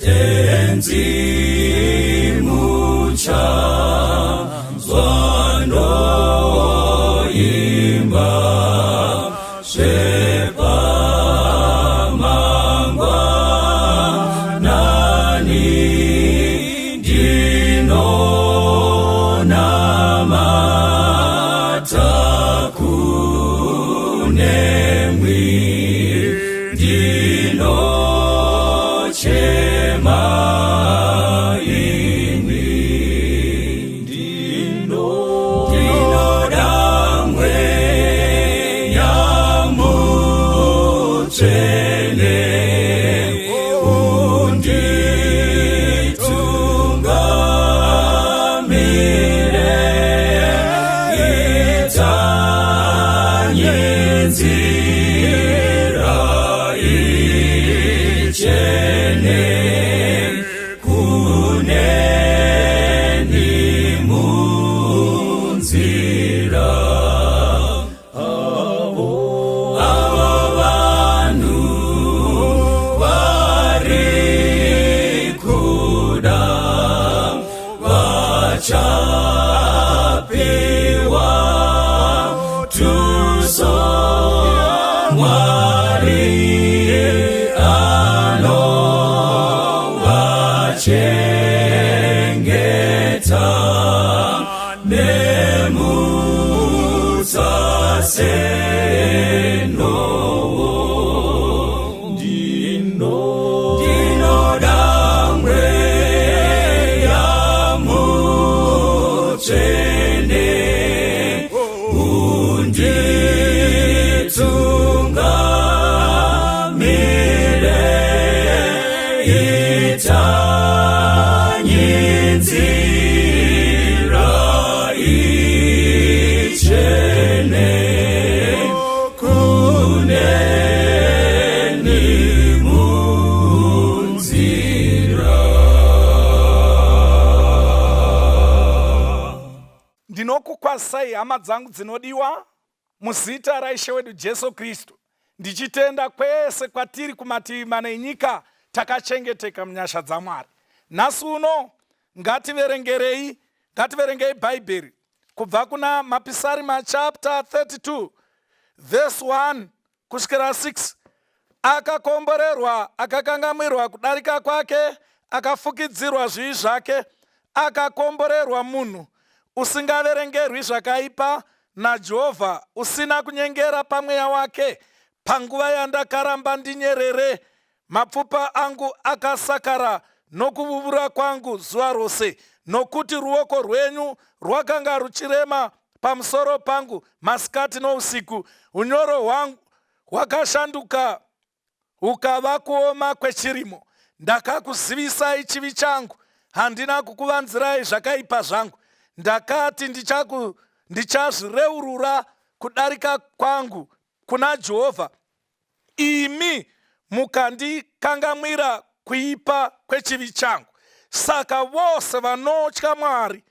Tenzi muchanzwa ndoimba zvepamangwanani ndinonamata kunemwi ndinochema imi ndinoda mweya mutsvene unditungamire itanye nzira ichene kuneni munzira avo vanhu vari kuda vachapiwa tuso Mwari anovachengeta nemutsa senowo ndinoda mweya mutsvene unditungamire itanye nzira ichene kuneni munzira. Ndinokukwazisai hama dzangu dzinodiwa muzita raIshe wedu Jesu Kristu, ndichitenda kwese kwatiri kumativi mana enyika takachengeteka munyasha dzaMwari. Nhasi uno ngativerengerei ngativerengei Bhaibheri kubva kuna Mapisarima chapter 32 verse 1 kusvikira 6. Akakomborerwa, akakangamwirwa kudarika kwake, akafukidzirwa zvivi zvake. Akakomborerwa munhu usingaverengerwi zvakaipa naJehovha, usina kunyengera pamweya wake. Panguva yandakaramba ndinyerere, mapfupa angu akasakara nokuvuvura kwangu zuva rose, nokuti ruoko rwenyu rwakanga ruchirema pamusoro pangu masikati nousiku. Unyoro hwangu hwakashanduka hukava kuoma kwechirimo. Ndakakuzivisai chivi changu, handina kukuvanzirai zvakaipa zvangu. Ndakati ndichazvireurura kudarika kwangu kuna Jehovha, imi mukandikangamwira kuipa kwechivi changu. Saka vose vanotya Mwari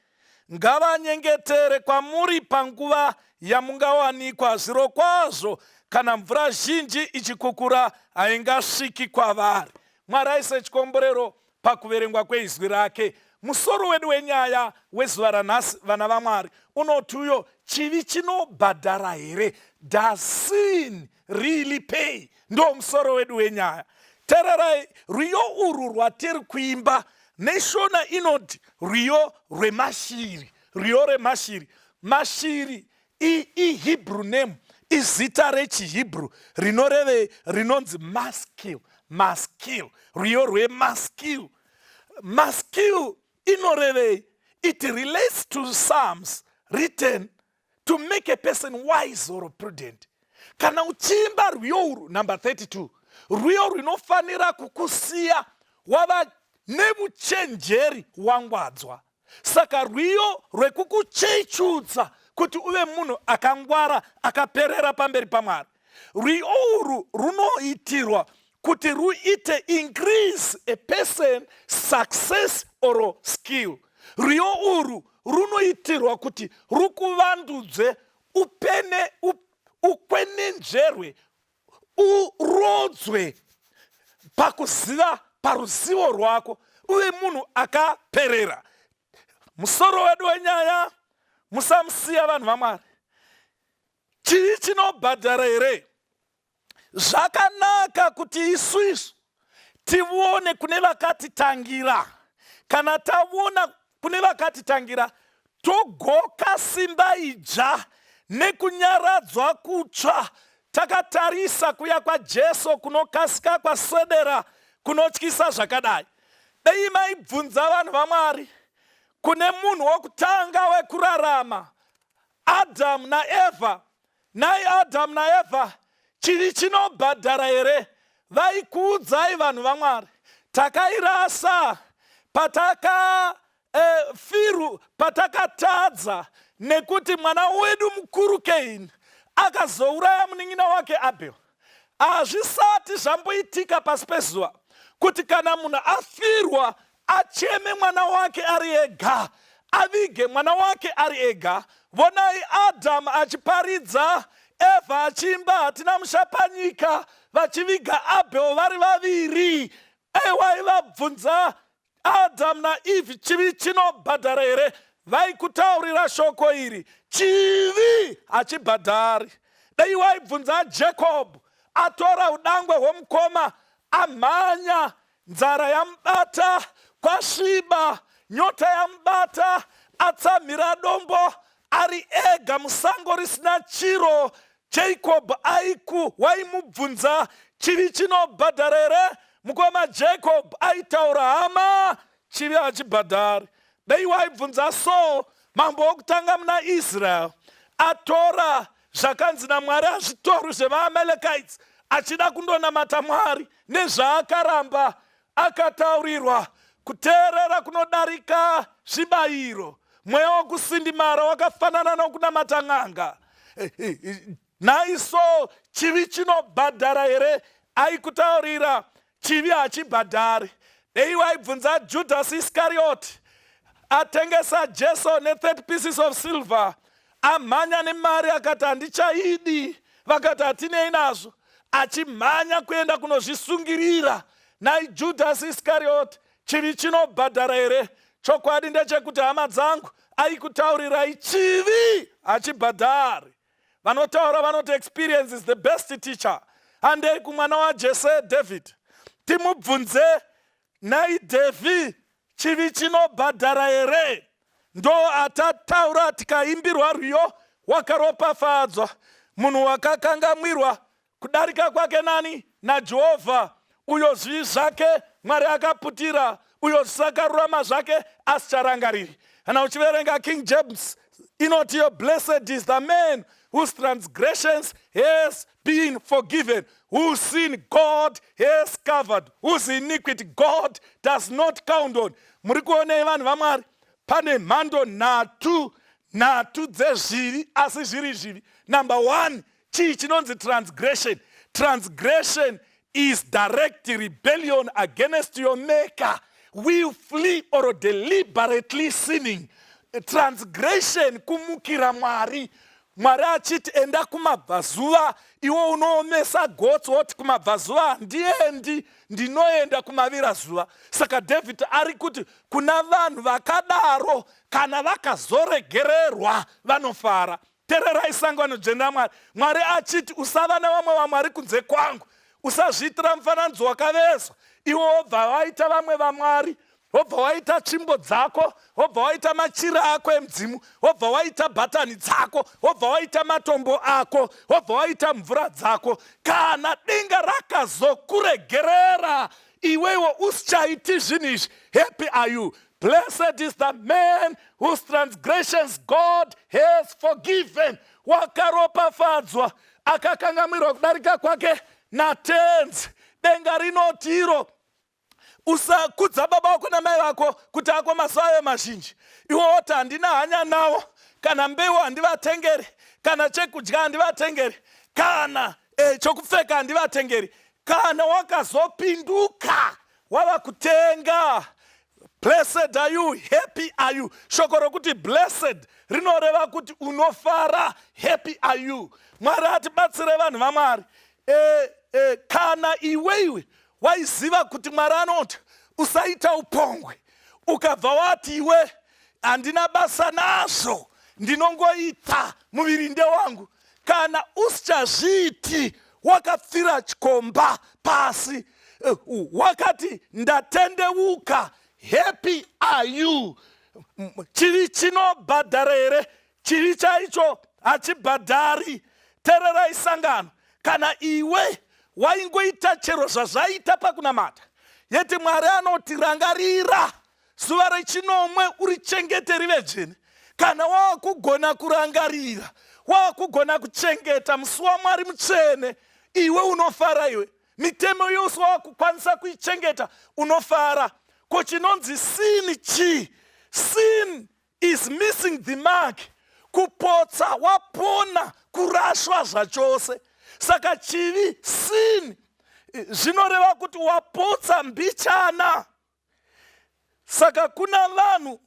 ngavanyengetere kwamuri panguva yamungawanikwa. Zvirokwazvo kana mvura zhinji ichikukura haingasviki kwavari. Mwari aise chikomborero pakuverengwa kweizwi rake. Musoro wedu wenyaya wezuva ranhasi, vana vaMwari, unoti uyo chivi chinobhadhara here? Does sin really pay? Ndo musoro wedu wenyaya. Tererai rwiyo urwu rwatiri kuimba neshona inoti rwiyo rwemashiri, rwiyo rwemashiri. Mashiri ihebrew name, izita rechihebrew rinorevei? Rinonzi maskil. Maskil, rwiyo rwemaskil. Maskil inorevei? It relates to psalms written to make a person wise or prudent. Kana uchiimba rwiyo urwu number 32, rwiyo rwunofanira kukusiya wava nevuchenjeri, wangwadzwa. Saka rwiyo rwekukuchechudza kuti uve munhu akangwara, akaperera pamberi paMwari. Rwiyo urwu runoitirwa kuti ruite increase a person success or skill. Rwiyo urwu runoitirwa kuti rukuvandudze, upene, ukwenenzverwe, urodzwe pakuziva. paruzivo rwako uve munhu akaperera. Musoro wedu wenyaya, musamusiya vanhu vaMwari. Chii chinobhadhara here? Zvakanaka kuti isu isu tione kune vakatitangira. Kana taona kune vakatitangira, togoka simba idzva nekunyaradzwa kutsva, takatarisa kuya kwaJesu kunokasika kwaswedera kunotyisa zvakadai. Dei maibvunza vanhu vaMwari, kune munhu wokutanga wekurarama, Adhamu naEvha. Nhai Adhamu naEvha, chivi chinobhadhara here? Vaikuudzai vanhu vaMwari, takairasa pataka e, firu patakatadza, nekuti mwana wedu mukuru Kaini akazouraya munin'ina wake Abel. Hazvisati zvamboitika pasi pezuva kuti kana munhu afirwa acheme mwana wake ari ega, avige mwana wake ari ega. Vonai Adhamu achiparidza, Evha achiimba hatina musha panyika, vachiviga Abel vari vaviri. Aiwaivabvunza Adamu naEve, chivi chinobhadhara here? Vaikutaurira shoko iri, chivi hachibhadhari. Dai waibvunza Jacob atora udangwe hwomukoma, amhanya, nzara yamubata, kwasviba, nyota yamubata, atsamhira dombo ari ega musango risina chiro. Jacob aiku waimubvunza, chivi chinobhadhara here? Mukoma Jacob aitaura, hama, chivi hachibhadhari. Dai waibvunza Saul, mambo wokutanga muna Israel, atora zvakanzi naMwari hazvitorwi zvevaAmalekites, achida kundonamata Mwari nezvaakaramba, akataurirwa kuteerera kunodarika zvibayiro, mweya wokusindimara wakafanana nokunamata n'anga. Nhai so, chivi chinobhadhara here? Aikutaurira, chivi hachibhadhari. Dei waibvunza Judas Iscariot, atengesa Jesu ne30 pieces of silver, amhanya nemari, akati handichaidi, vakati hatinei nazvo, achimhanya kuenda kunozvisungirira. Nhai Judas Iscariot, chivi chinobhadhara here? Chokwadi ndechekuti, hama dzangu, aikutaurirai chivi hachibhadhari. Vanotaura vanoti experience is the best teacher. Handei kumwana waJese David, timubvunze, nhai Davi, chivi chinobhadhara here? Ndo atataura tikaimbirwa rwiyo, wakaropafadzwa munhu wakakangamwirwa kudarika kwake nani? NaJehovha, uyo zvivi zvake Mwari akaputira, uyo zvisakarurama zvake asicharangariri. Kana uchiverenga King James inoti yo, blessed is the man whose transgressions has been forgiven, whose sin God has covered, whose iniquity God does not count on. Muri kuonei, vanhu vaMwari? Pane mhando nhatu nhatu dzezvivi, asi zviri zvivi. Number one, chii chinonzi transgression? Transgression is direct rebellion against your maker, willfully or deliberately sinning. Transgression kumukira Mwari. Mwari achiti enda kumabvazuva, iwe unoomesa gotsi woti kumabvazuva handiendi, ndinoenda kumavirazuva. Saka David ari kuti kuna vanhu vakadaro, kana vakazoregererwa vanofara. Tererai, sangano dzvene raMwari. Mwari achiti usava nevamwe vamwari kunze kwangu, usazviitira mufananidzo wakavezwa, iwe wobva waita vamwe vamwari, wobva waita tsvimbo dzako, wobva waita machira ako emudzimu, wobva waita bhatani dzako, wobva waita matombo ako, wobva waita mvura dzako. Kana denga rakazokuregerera, iwewo usichaiti zvinhu izvi, happy are you. Blessed is the man whose transgressions God has forgiven. Wakaropafadzwa akakangamirwa kudarika kwake naTenzi. Denga rinotiro usakudza baba vako namai vako kuti ako mazuva ave mazhinji. Iwe woti handina hanya nawo, kana mbeu handivatengeri, kana chekudya handivatengeri, kana chokupfeka handivatengeri. Kana wakazopinduka wava kutenga, blessed are you, happy are you. Shoko rokuti blessed rinoreva kuti unofara, happy are you. Mwari atibatsire, vanhu vaMwari. Kana iweiwe Waiziva kuti Mwari anoti usaita upongwe, ukabva wati iwe handina basa nazvo, ndinongoita, muviri ndewangu. Kana usichazviiti, wakapfira chikomba pasi, wakati ndatendeuka. Happy are you. Chivi chinobhadhara here? Chivi chaicho hachibhadhari. Tererai sangano, kana iwe waingoita chero zvazvaita pakunamata, yeti Mwari anoti rangarira zuva rechinomwe urichengete rive dzvene. Kana wakugona kurangarira, wakugona kuchengeta musi waMwari mutsvene, iwe unofara. Iwe mitemo yose wakukwanisa kuichengeta, unofara. Ko chinonzi sin chii? Sin is missing the mark, kupotsa wapona kurashwa zvachose. Saka chivi, sin, zvinoreva kuti wapotsa mbichana. Saka kuna vanhu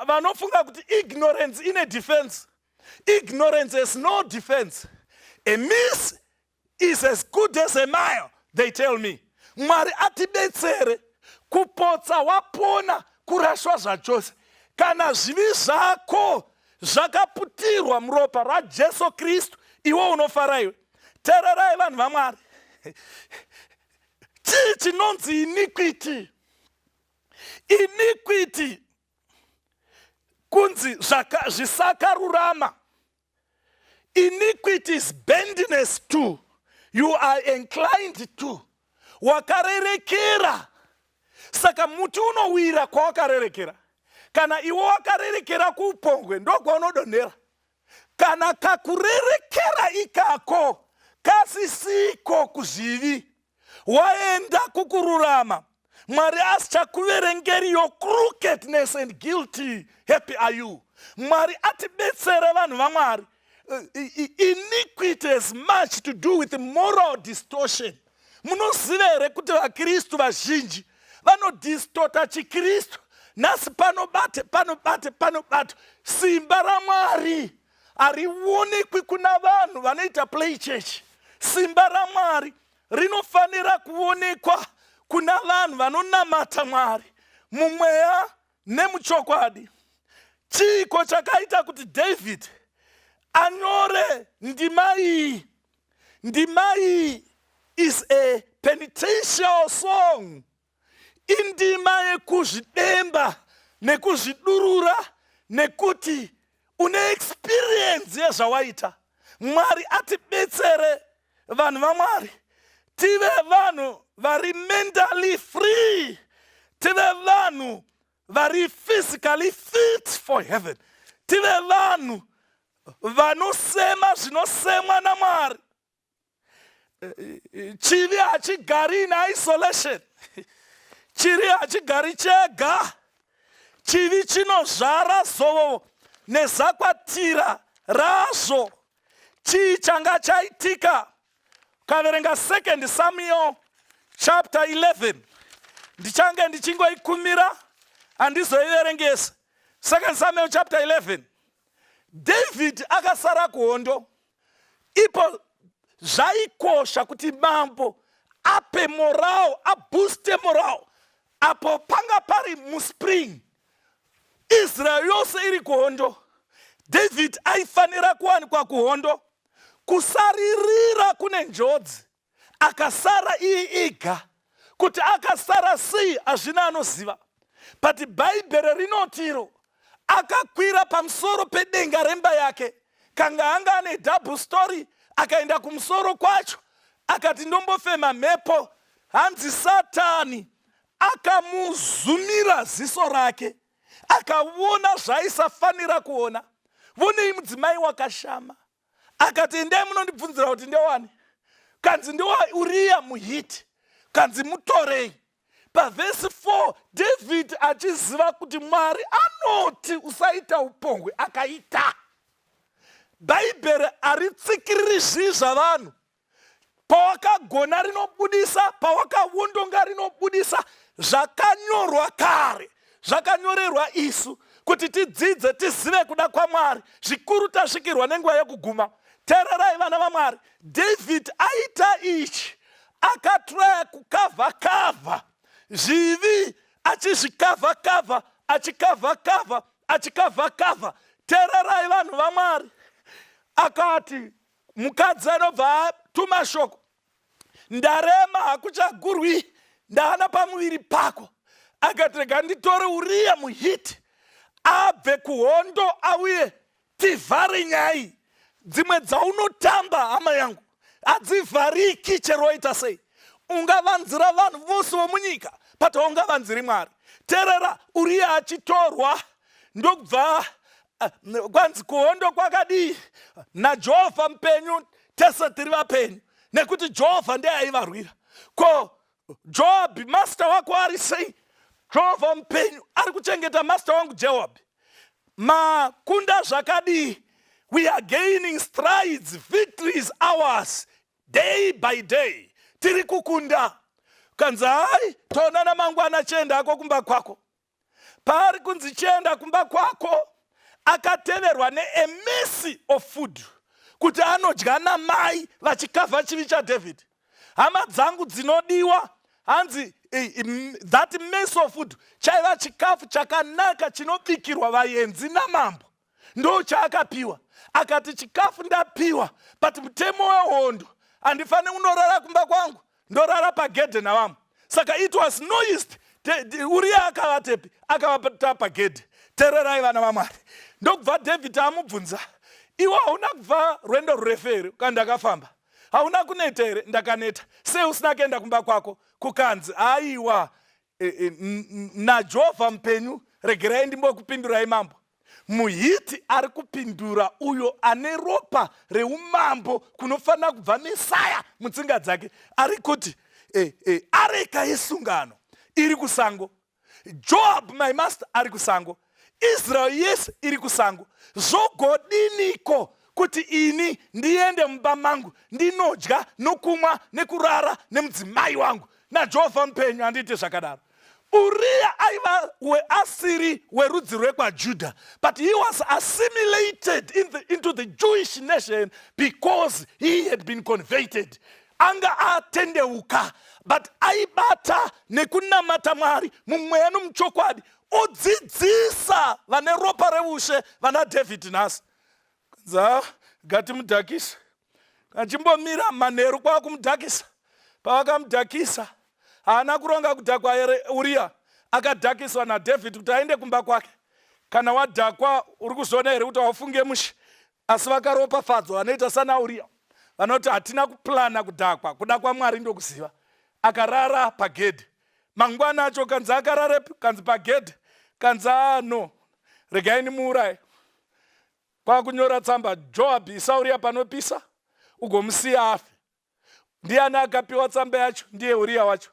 vanofunga kuti ignorance ine defense. Ignorance has no defense. A miss is as good as a mile, they tell me. Mwari atibetsere. Kupotsa wapona kurashwa zvachose. Kana zvivi zvako zvakaputirwa muropa raJesu Kristu, iwe unofara iwe. Tererai vanhu vaMwari, chii chinonzi iniquity? Iniquity kunzi zvisakarurama. Iniquity is bendiness to, you are inclined to, wakarerekera. Saka muti unowira kwawakarerekera. Kana iwe wakarerekera kuupongwe, ndokwaunodonhera. Kana kakurerekera ikako kasisiko kuzvivi, waenda kukururama, Mwari asichakuverengeri your crookedness and guilty. Happy are you. Mwari atibetsere vanhu vaMwari. Iniquity has much to do with moral distortion. Munoziva here kuti vaKristu vazhinji vanodistota chiKristu nhasi? Panobate, panobate, panobate, simba raMwari harionekwi kuna vanhu vanoita play church. Simba raMwari rinofanira kuonekwa kuna vanhu vanonamata Mwari mumweya nemuchokwadi. Chiiko chakaita kuti David anyore ndima iyi? Ndima iyi is a penitential song, indima yekuzvidemba nekuzvidurura nekuti une experience yezvawaita. Mwari atibetsere vanhu vaMwari, tive vanhu vari mentally free, tive vanhu vari physically fit for heaven, tive vanhu vanosema zvinosemwa naMwari. Chivi hachigari in isolation, chivi hachigari chega. Chivi chinozvara zovo nezakwatira razvo. Chii changa chaitika? Ukaverenga Second Samuel chapter 11, ndichange ndichingoikumira, handizoiverengesa. Second Samuel chapter 11, David akasara kuhondo. Ipo zvaikosha kuti mambo ape morale, abooste morale. Apo panga pari muspring, Israel yose iri kuhondo, David aifanira kuwanikwa kuhondo. Kusaririra kune njodzi. Akasara iye ega. Kuti akasara sei hazvina anoziva, but Bhaibheri rinotiro akakwira pamusoro pedenga remba yake. Kanga anga ane double story, akaenda kumusoro kwacho, akati ndombofema mhepo. Hanzi Satani akamuzumira ziso rake, akaona zvaisafanira kuona. Vonei mudzimai wakashama. Akati, "Endai munondibvunzira kuti ndewani." Kanzi ndewaUriya muHiti. Kanzi mutorei. Pavhesi 4, David achiziva kuti Mwari anoti usaita upongwe, akaita. Bhaibheri haritsikiriri zvii zvavanhu. Pawakagona rinobudisa, pawakawondonga rinobudisa. Zvakanyorwa kare zvakanyorerwa isu kuti tidzidze, tizive kuda kwaMwari, zvikuru tasvikirwa nenguva yekuguma. Teererai vana vaMwari, David aita ichi. Akatraya kukavha kavha zvivi, achizvikavha kavha, achikavha kavha, achikavha kavha. Teererai vanhu vaMwari. Akati mukadzi anobva atuma shoko, ndarema, hakuchagurwi, ndaana pamuviri pako. Akati rega nditore Uriya muHiti abve kuhondo auye tivhare nyaya. Dzimwe dzaunotamba, hama yangu, hadzivhariki chero waita sei. Ungavanzira vanhu vose vomunyika, but haungavanziri Mwari. Teerera, Uriya achitorwa ndokubva kwanzi kuhondo kwakadii? NaJehovha mupenyu, tese tiri vapenyu, nekuti Jehovha ndiye aivarwira. Ko Joabhi master wako ari sei? Jehovha mupenyu, ari kuchengeta master wangu Joabhi. Makunda zvakadii? We are gaining strides, victory is ours day by day, tiri kukunda. Kanzi hai, toonana mangwana, chienda ako kumba kwako. Paari kunzi chienda kumba kwako, akateverwa nea mess of food kuti anodya namai vachikavha chivi chaDavid. Hama dzangu dzinodiwa, hanzi that mess of food chaiva chikafu chakanaka chinobikirwa vaenzi namambo, ndo chaakapiwa. Akati chikafu ndapiwa, but mutemo wehondo handifaniri kunorara kumba kwangu, ndorara pagedhe navamwe. Saka it was noised. Uriya akavatepi? Akavata pagedhe. Tererai vana vaMwari. Ndokubva David amubvunza, iwe hauna kubva rwendo rurefu here? Kana ndakafamba. Hauna kuneta here? Ndakaneta. Sei usina kuenda kumba kwako? Kukanzi aiwa, naJehovha mupenyu, regerai ndimbokupindurai mambo. MuHiti ari kupindura uyo ane ropa reumambo kunofanira kubva Mesaya mutsinga dzake, ari kuti areka yesungano iri kusango, Joab my master ari kusango, Israel yese iri kusango. Zvogodiniko kuti ini ndiende mumba mangu ndinodya nokumwa nekurara nemudzimai wangu? NaJehovha mupenyu, handiiti zvakadaro. Uriya aiva weasiri werudzi rwekwaJudha, but he was assimilated into the Jewish nation because he had been converted, anga atendeuka, but aibata nekunamata Mwari mumweya nomuchokwadi, odzidzisa vane ropa reushe vana David nhasi. Dza gatimudhakisa, achimbomira manheru kwakumudhakisa. Pavakamudhakisa, haana kuronga kudhakwa here Uriya. Akadhakiswa naDavid kuti aende kumba kwake. Kana wadhakwa, uri kuzviona here kuti haufunge mushe? Asi vakaropafadzwa vanoita sana Uriya, vanoti hatina kuplana kudhakwa, kuda kwaMwari ndokuziva. Akarara pagedhi. Mangwana acho kanzi akararepi? Kanzi pagedhi. Kanzi ano regai nimuuraye. Kwakunyora tsamba, Joabhi, isa Uriya panopisa ugomusiya afe. Ndiani akapiwa tsamba yacho? Ndiye Uriya wacho.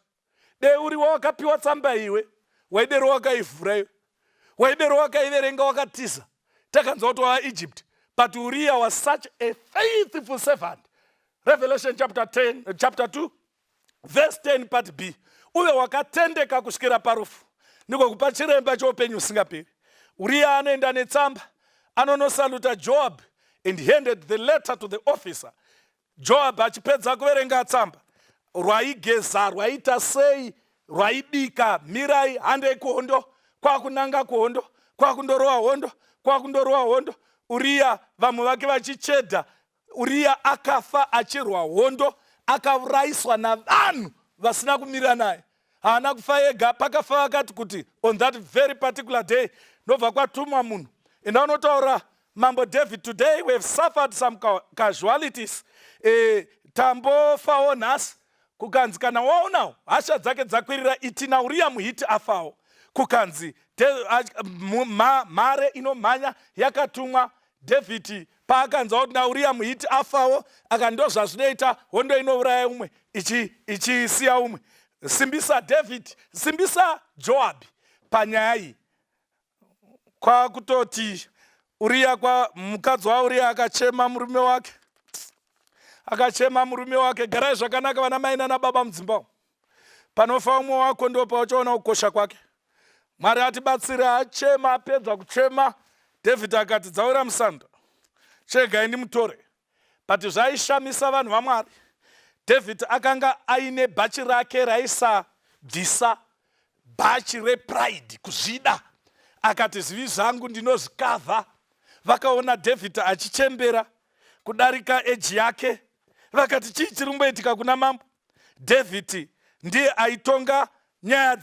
Dei uriwa wakapiwa tsamba iwe, waidero wakaivhura iwe, waidero wakaiverenga, wakatiza, takanzwa kuti wava Egypt. But Uriya was such a faithful servant. Revelation chapter 10, chapter 2 verse 10 part B, uve wakatendeka kusvikira parufu, ndikokupa chiremba choupenyu husingaperi. Uriya anoenda netsamba, anonosaluta Joab and handed the letter to the officer. Joab achipedza kuverenga tsamba, rwaigeza, rwaita sei, rwaibika, mirai, handei kuhondo. Kwakunanga kuhondo, kwakundorova hondo, kwakundorova hondo. Uriya vamwe vake vachichedha. Uriya akafa achirwa hondo, akaurayiswa navanhu vasina kumira naye. Haana kufa ega, pakafa vakati kuti on that very particular day. Ndobva kwatumwa munhu, enda unotaura mambo David, today we have suffered some casualties, tambofawo nhasi. Kukanzi kana waonawo hasha dzake dzakwirira, iti naUriya muHiti afawo. Kukanzi mhare inomhanya yakatumwa. Dhavhidhi paakanzwa kuti naUriya muHiti afawo, aka zvazvinoita hondo, inouraya umwe ichisiya umwe. Simbisa David, simbisa Joabhi panyaya iyi. Kwakutoti Uriya kwa mukadzi waUriya akachema murume wake, akachema murume wake. Garai zvakanaka vana mai nana baba mudzimba umu. Panofa umwe wako ndo pauchaona kukosha kwake. Mwari atibatsire. Achema, apedza kuchema, David akati dzawira musanda, chegai ndimutore. But zvaishamisa vanhu vaMwari. David akanga aine bhachi rake raisabvisa bhachi repride, kuzvida. Akati, "Zvivi zvangu ndinozvikavha." Vakaona David achichembera kudarika age yake, vakati, "Chii chiri kumboitika kuna mambo David?" Ndiye aitonga nyaya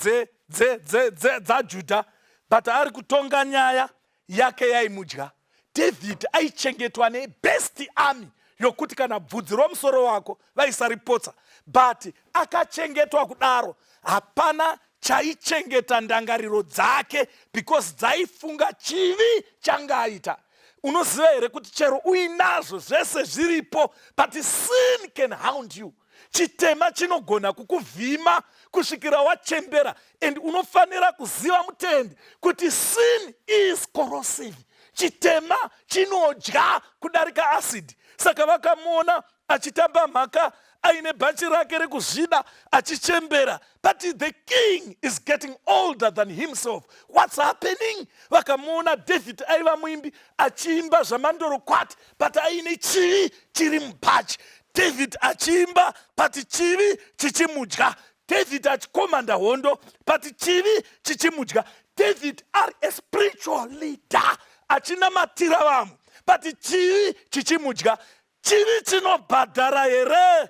dzaJudha, but ari kutonga nyaya yake yaimudya. David aichengetwa nebest army yokuti kana bvudzi romusoro wako vaisaripotsa, but akachengetwa kudaro, hapana chaichengeta ndangariro dzake because dzaifunga chivi changa aita. Unoziva here kuti chero uinazvo zvese zviripo, but sin can hound you? Chitema chinogona kukuvhima kusvikira wachembera. And unofanira kuziva, mutendi, kuti sin is corrosive. Chitema chinodya kudarika acid. Saka vakamuona achitamba mhaka aine bhachi rake rekuzvida, achichembera, but the king is getting older than himself. What's happening? Vakamuona David aiva muimbi, achiimba zvamandorokwati, but aine chivi chiri mubhachi. David achiimba, but chivi chichimudya. David achikomanda hondo, but chivi chichimudya. David ari a spiritual leader, achinamatira vamwe, but chivi chichimudya. Chivi chinobhadhara here?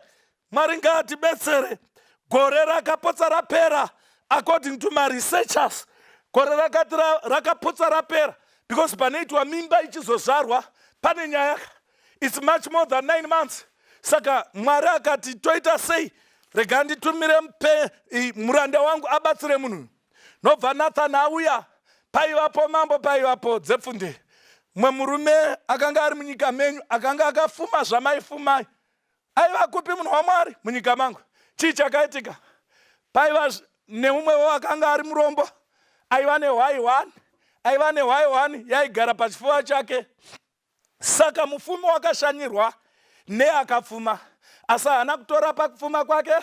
Mwari ngaatibetsere. Gore rakapotsa rapera, according to maresearchers, gore rakati rakapotsa rapera, because panoitwa mimba ichizozvarwa pane nyaya. It's much more than 9 months. Saka Mwari akati, "Toita sei? Rega nditumire muranda wangu abatsire munhu." Nobva Nathan auya. Paivapo mambo, paivapo dzepfunde, mumwe murume akanga ari munyika menyu, akanga akafuma zvamaifumai. Aiva kupi, munhu waMwari? Munyika mangu. Chii chakaitika? Paiva neumwewo akanga ari murombo, aiva nehwai 1, aiva nehwai 1 yaigara pachifuva chake. Saka mufumi wakashanyirwa neakapfuma, asi haana kutora pakupfuma kwake,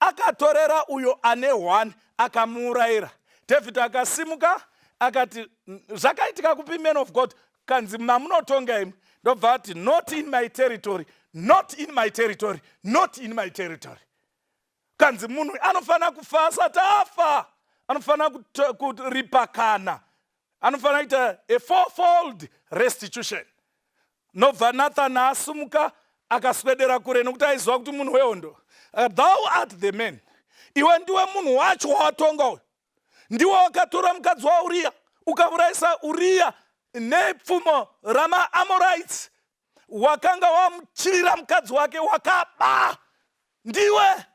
akatorera uyo ane 1, akamuurayira. David akasimuka akati, "Zvakaitika kupi, man of God?" Kanzi, "Mamunotonga imi." Ndobva ati, "Not in my territory, not in my territory, not in my territory." Kanzi, "Munhu anofanira kufa asati afa, anofanira kuripa, kana anofanira kuita a fourfold restitution." Nobva Nathan asumuka, akaswedera kure, nokuti aiziva kuti munhu wehondo. "Thou art the man." Iwe ndiwe munhu wacho wawatonga uyu. Ndiwe wakatora mukadzi waUriya, ukaurayisa Uriya nepfumo ramaAmorites. Wakanga wamuchirira mukadzi wake, wakaba. Ndiwe,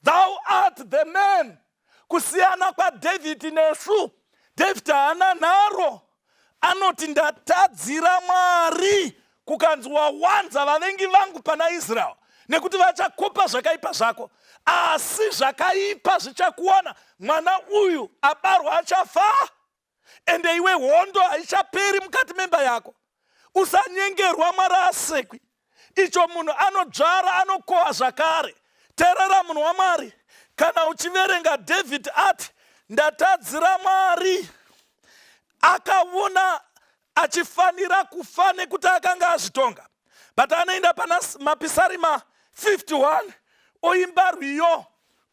thou art the man. Kusiyana kwaDhavhidi nesu, Dhavhidhi haana nharo. Anoti, "Ndatadzira Mwari." Kukanzi, "Wawanza vavengi vangu pana Israeri, nekuti vachakopa zvakaipa zvako, asi zvakaipa zvichakuwana. Mwana uyu abarwa achafa, ende iwe hondo haichaperi mukati memba yako." Usanyengerwa, Mwari asekwi. Icho munhu anodzvara anokohwa zvakare. Teerera, munhu waMwari, kana uchiverenga, David ati, "Ndatadzira Mwari." Akaona achifanira kufa nekuti akanga azvitonga, but anoenda pana Mapisarima 51, oimba rwiyo,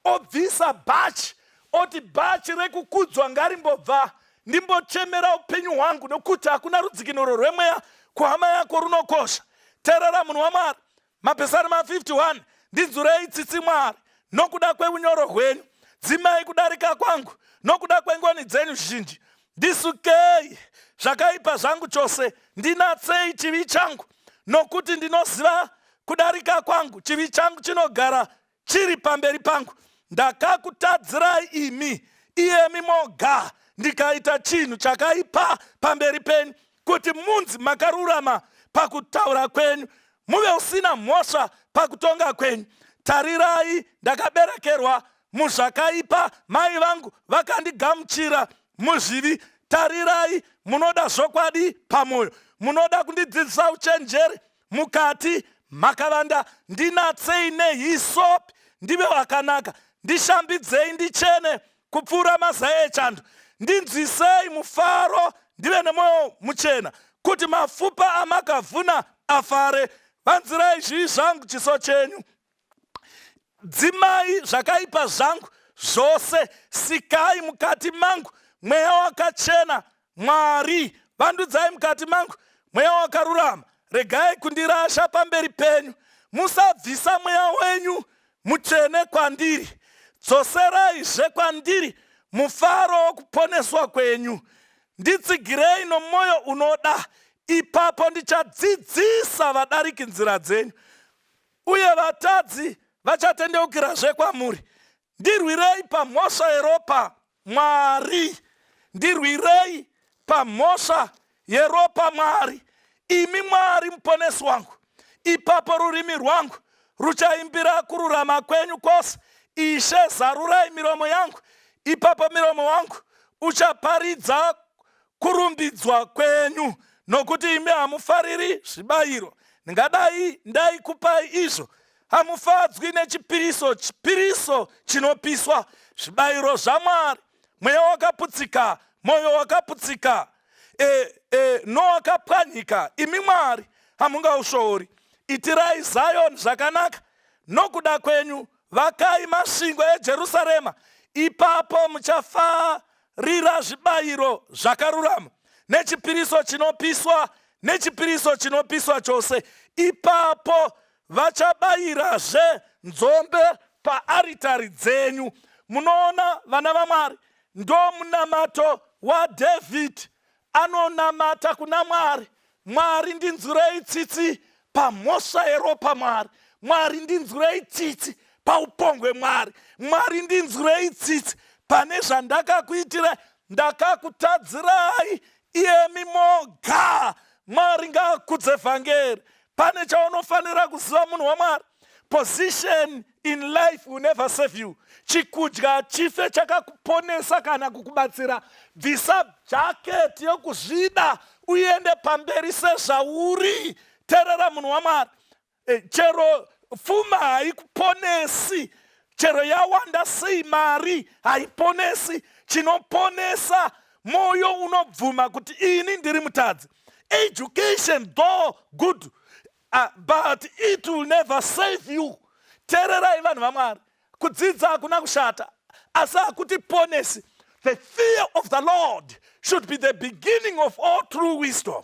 obvisa bhachi, oti, "Bhachi rekukudzwa ngarimbobva, ndimbochemera upenyu hwangu, nokuti hakuna rudzikinuro rwemweya kuhama yako runokosha." Teerera, munhu waMwari, Mapisarima 51: "Ndinzwirei tsitsi, Mwari, nokuda kweunyoro hwenyu. Dzimai kudarika kwangu nokuda kwengoni dzenyu zhinji. Ndisukei zvakaipa zvangu chose, ndinatsei chivi changu. Nokuti ndinoziva kudarika kwangu, chivi changu chinogara chiri pamberi pangu. Ndakakutadzirai imi, iyemi moga, ndikaita chinhu chakaipa pamberi penyu, kuti munzi makarurama pakutaura kwenyu, muve usina mhosva pakutonga kwenyu. Tarirai, ndakaberekerwa muzvakaipa, mai vangu vakandigamuchira muzvivi. Tarirai, munoda zvokwadi pamwoyo, munoda kundidzidzisa uchenjeri. Mukati makavanda, ndinatsei nehisopi, ndive wakanaka; ndishambidzei, ndichene kupfuura mazai echando. Ndinzwisei mufaro, ndive nemwoyo muchena, kuti mafupa amakavhuna afare. Vanzirai zvivi zvangu chiso chenyu. Dzimai zvakaipa zvangu zvose, sikai mukati mangu mweya wakachena. Mwari, vandudzai mukati mangu mweya wakarurama. Regai kundirasha pamberi penyu, musabvisa mweya wenyu mutsvene kwandiri. Dzoseraizve kwandiri mufaro wokuponeswa kwenyu, nditsigirei nomwoyo unoda. Ipapo ndichadzidzisa vadariki nzira dzenyu, uye vatadzi vachatendeukirazve kwamuri. Ndirwirei pamhosva yeropa, Mwari, ndirwirei pamhosva yeropa, Mwari, imi Mwari muponesi wangu. Ipapo rurimi rwangu ruchaimbira kururama kwenyu kwose. Ishe, zarurai miromo yangu, ipapo miromo wangu uchaparidza kurumbidzwa kwenyu. Nokuti imi hamufariri zvibayiro, ndingadai ndaikupai izvo. Hamufadzwi nechipiriso, chipiriso chinopiswa. Zvibayiro zvaMwari mweya wakaputsika, mwoyo wakaputsika nowakapwanyika, imi Mwari hamungaushoori. Itirai Zion zvakanaka nokuda kwenyu, vakai masvingo eJerusarema. Ipapo muchafarira zvibayiro zvakarurama nechipiriso chinopiswa, nechipiriso chinopiswa chose. Ipapo vachabayirazve nzombe paaritari dzenyu. Munoona, vana vaMwari, ndo munamato waDavid. Anonamata kuna Mwari: Mwari, ndinzwirei tsitsi pamhosva yeropa. Mwari, Mwari, ndinzwirei tsitsi paupongwe. Mwari, Mwari, ndinzwirei tsitsi pane zvandakakuitirai. Ndakakutadzirai iyemi moga. Mwari ngaakudze vhangeri. Pane chaunofanira kuziva, munhu waMwari: position in life will never save you. Chikudya chife chakakuponesa kana kukubatsira. Bvisa jaketi yokuzvida, uende pamberi sezvauri. Teerera, munhu waMwari, chero pfuma haikuponesi. Chero yawanda sei mari, haiponesi. Chinoponesa mwoyo unobvuma kuti ini ndiri mutadzi. Education, though good, but it will never save you. Teererai, vanhu vaMwari, kudzidza hakuna kushata, asi hakutiponesi. The fear of the Lord should be the beginning of all true wisdom.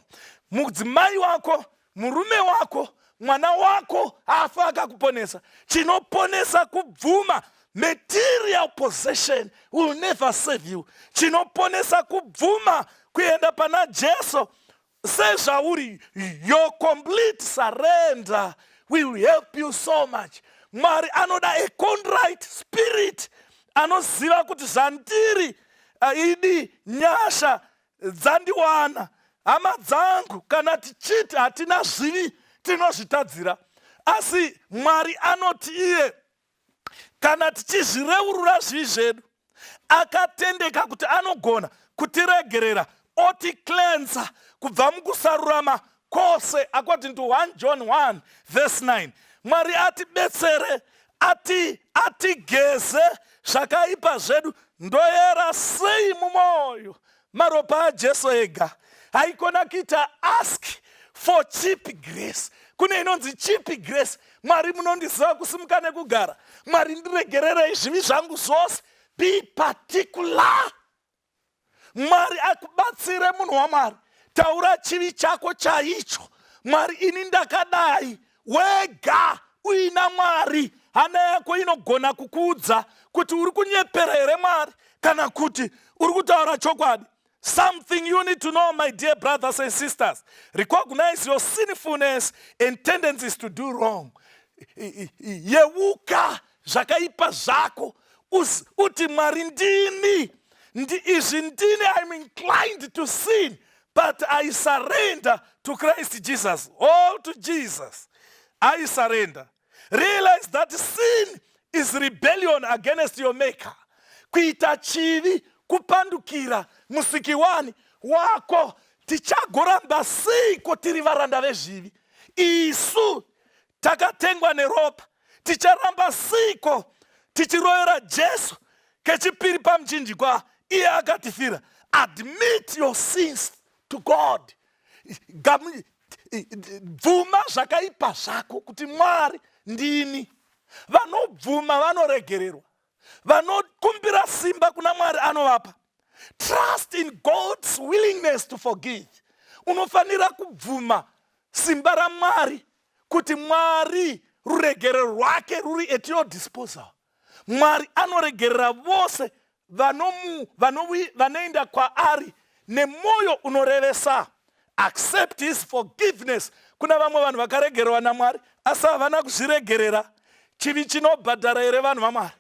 Mudzimai wako, murume wako, mwana wako haafa akakuponesa. Chinoponesa kubvuma. Material possession will never save you. Chinoponesa kubvuma kuenda pana Jesu sezvauri. Your complete surrender will help you so much. Mwari anoda a contrite spirit, anoziva kuti zvandiri idi nyasha dzandiwana. Hama dzangu, kana tichiti hatina zvivi, tinozvitadzira. Asi Mwari anoti iye kana tichizvireurura zvivi zvedu, akatendeka kuti anogona kutiregerera, oticleansa kubva mukusarurama kwose, according to 1 John 1 verse 9. Mwari atibetsere, ati atigeze zvakaipa zvedu. Ndoyera sei mumwoyo? Maropa aJesu ega. Haikona kuita ask for cheap grace. Kune inonzi cheap grace: Mwari, munondiziva kusimuka nekugara. Mwari, ndiregererei zvivi zvangu zvose. Be particular. Mwari akubatsire, munhu waMwari. Taura chivi chako chaicho: Mwari, ini ndakadai. Wega uina Mwari, hana yako inogona kukuudza kuti uri kunyepera here Mwari kana kuti uri kutaura chokwadi. Something you need to know, my dear brothers and sisters: recognize your sinfulness and tendencies to do wrong. Yeuka zvakaipa zvako, uti, "Mwari, ndini ndi izvi, ndini. I'm inclined to sin, but I surrender to Christ Jesus. All to Jesus I surrender." Realize that sin is rebellion against your Maker. Kuita chivi kupandukira Musiki wani wako. Tichagoramba seiko tiri varanda vezvivi, isu takatengwa neropa? Ticharamba seiko tichirovera Jesu kechipiri pamuchinjikwa, iye akatifira? Admit your sins to God. Bvuma zvakaipa zvako kuti, "Mwari, ndini." Vanobvuma vanoregererwa. Vanokumbira simba kuna Mwari anovapa. Trust in God's willingness to forgive. Unofanira kubvuma simba raMwari kuti Mwari ruregerero rwake ruri at your disposal. Mwari anoregerera vose vanoenda kwaari nemwoyo unorevesa. Accept his forgiveness. Kuna vamwe vanhu vakaregererwa naMwari asi havana kuzviregerera. Chivi chinobhadhara here vanhu vaMwari?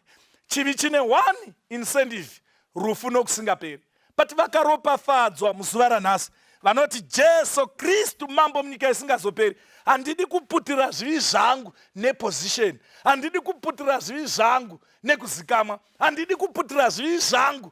Chivi chine one incentive, rufu nokusingaperi. But vakaropafadzwa muzuva ranhasi vanoti Jesu Kristu mambo munyika isingazoperi. Handidi kuputira zvivi zvangu neposition, handidi kuputira zvivi zvangu nekuzikamwa, handidi kuputira zvivi zvangu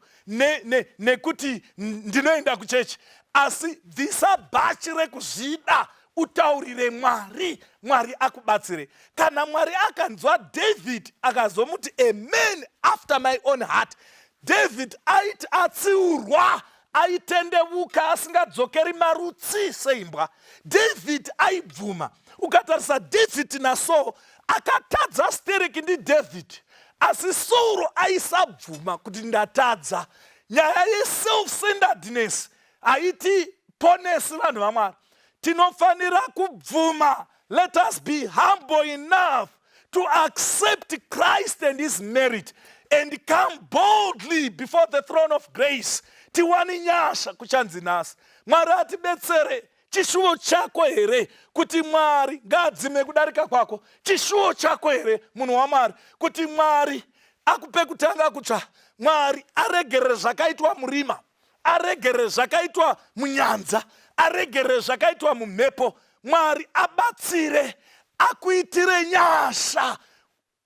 nekuti ne, ndinoenda kuchechi, asi bvisa bhachi rekuzvida utaurire Mwari, Mwari akubatsire. Kana Mwari akanzwa David akazomuti a man after my own heart, David aiti atsiurwa aitendevuka asingadzokeri marutsi seimbwa. David aibvuma. Ukatarisa David naSaul, akatadza stereki ndiDavid, asi Sauro aisabvuma kuti ndatadza. Nyaya yeself-centeredness haiti ponesi vanhu vaMwari. Tinofanira kubvuma. Let us be humble enough to accept Christ and his merit and come boldly before the throne of grace. Tiwane nyasha kuchanzi nhasi. Mwari atibetsere. Chishuwo chako here kuti Mwari ngaadzime kudarika kwako? Chishuwo chako here munhu waMwari kuti Mwari akupe kutanga kutsva? Mwari aregerere zvakaitwa murima, aregerere zvakaitwa munyanza, aregerere zvakaitwa mumhepo. Mwari abatsire, akuitire nyasha,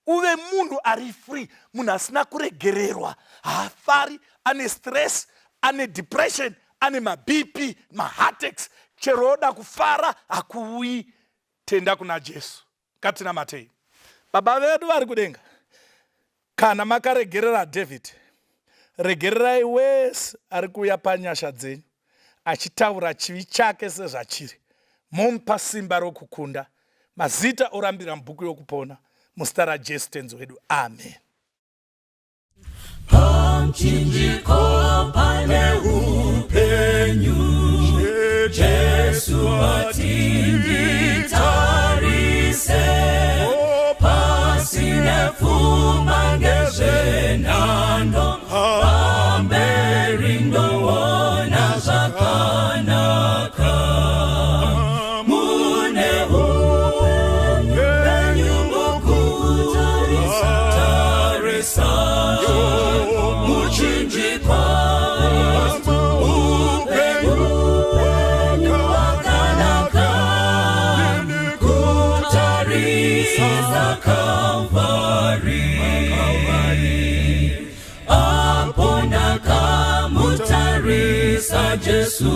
uve munhu ari free. Munhu asina kuregererwa haafari, ane stress, ane depression, ane maBP, maheartaches. Chero oda kufara hakuuyi. Tenda kuna Jesu. Ngatinamatei. Baba vedu vari kudenga, kana makaregerera David, regererai wese ari kuuya panyasha dzenyu achitaura chivi chake sezvachiri, momupa simba rokukunda. Mazita orambira mubhuku yokupona, muzita raJesu tenzi wedu, amen. Pamchinjiko pane upenyu, Jesu atinditarise, pasine pfuma ngezvenhando, pamberi ndoona zvakanaka. Mune upenyu mukutarisa tarisa muchinjikwa, upenyu wakanaka kutarisa Kalvari. Apo ndakamutarisa Jesu,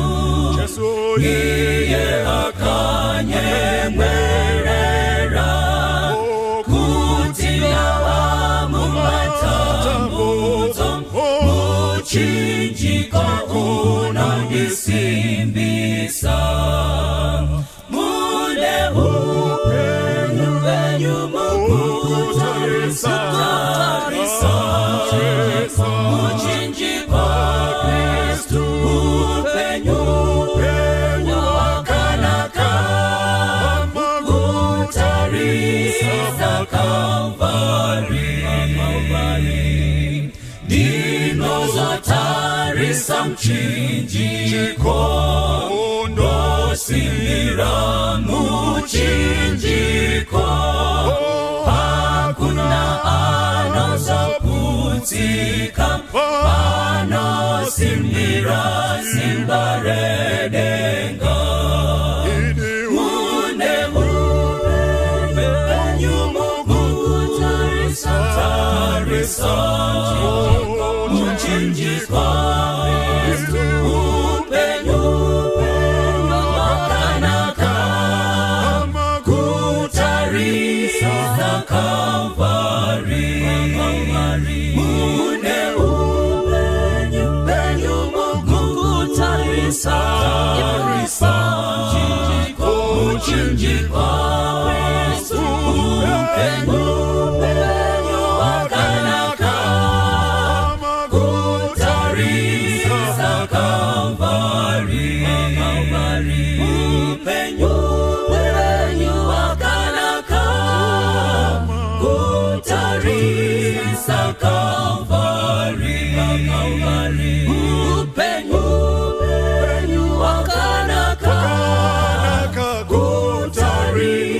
iye akanyemwerera kuti ndava mumatambudzo, muchinjiko unondisimbisa. Mune upenyu penyu mukutarisa tarisa muchinjikwa, Kristu upenyu wakanaka kutarisa Kalvari. Ndinozotarisa muchinjiko, ndosimbira muchinjiko, hakuna anozoputsika panosimbira simba redenga. Mune upenyu mukutarisa tarisa muchinjikwa, upenyu wakanaka kutarisa Kalvari. Mune upenyu penyu mukutarisa tarisa muchinjikwa, upenyu Calvary, Calvary. Upenyu, upenyu wakanaka, kutarisa Calvary, Calvary. Upenyu, upenyu wakanaka, kutarisa.